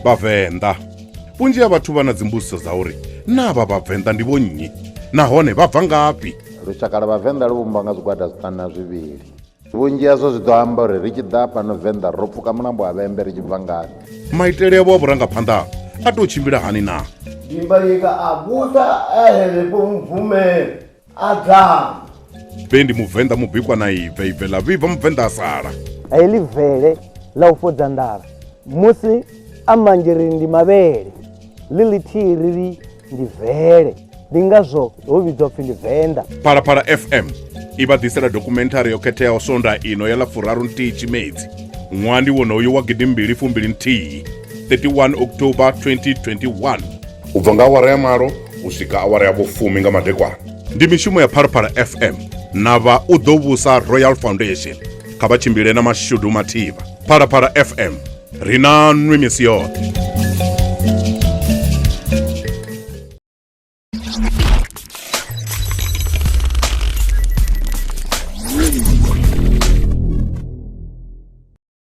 Vhavenḓa. Vhunzhi ha vhathu vha na dzimbudziso dza uri naa vha Vhavenḓa ndi vho nnyi nahone vha bva ngafhi? Lushaka lwa Vhavenḓa lu vhumbwa nga zwigwada zwiṱanu na zwivhili. Vhunzhi hazwo zwi ḓo amba uri ri tshi ḓa fhano Venḓa ro pfuka mulambo wa Vhembe ri tshi bva ngafhi. Maitele avho a vhurangaphanḓa a tou tshimbila hani naa? Dimbanyika a vhusa e henefho mubvumeli a dzama. Vhe ndi Muvenḓa mubikwa na ibve, ibve ḽa vhibva Muvenḓa a sala. Heḽi bvele ḽa u fhodza nḓala musi a manzhi ri ndi mavhele, ḽi ḽithihi ri ri ndi vele. Ndi ngazwo ho vhidzwa upfi ndi Venḓa. Phalaphala FM i vha ḓisela dokumenthari yo khetheaho Sondaha ino ya ḽa furaru-nthihi Tshimedzi ṅwaha ndi wonoyu wa gidimbili fumbili nthihi, 31 October 2021. U bva nga awara ya malo u swika awara ya vhufumi nga madekwana. Ndi mishumo ya Phalaphala FM na vha U Ḓo Vhusa Royal Foundation. Kha vha tshimbile na mashudu mathivha. Phalaphala FM, ri na nwi misi yoṱhe.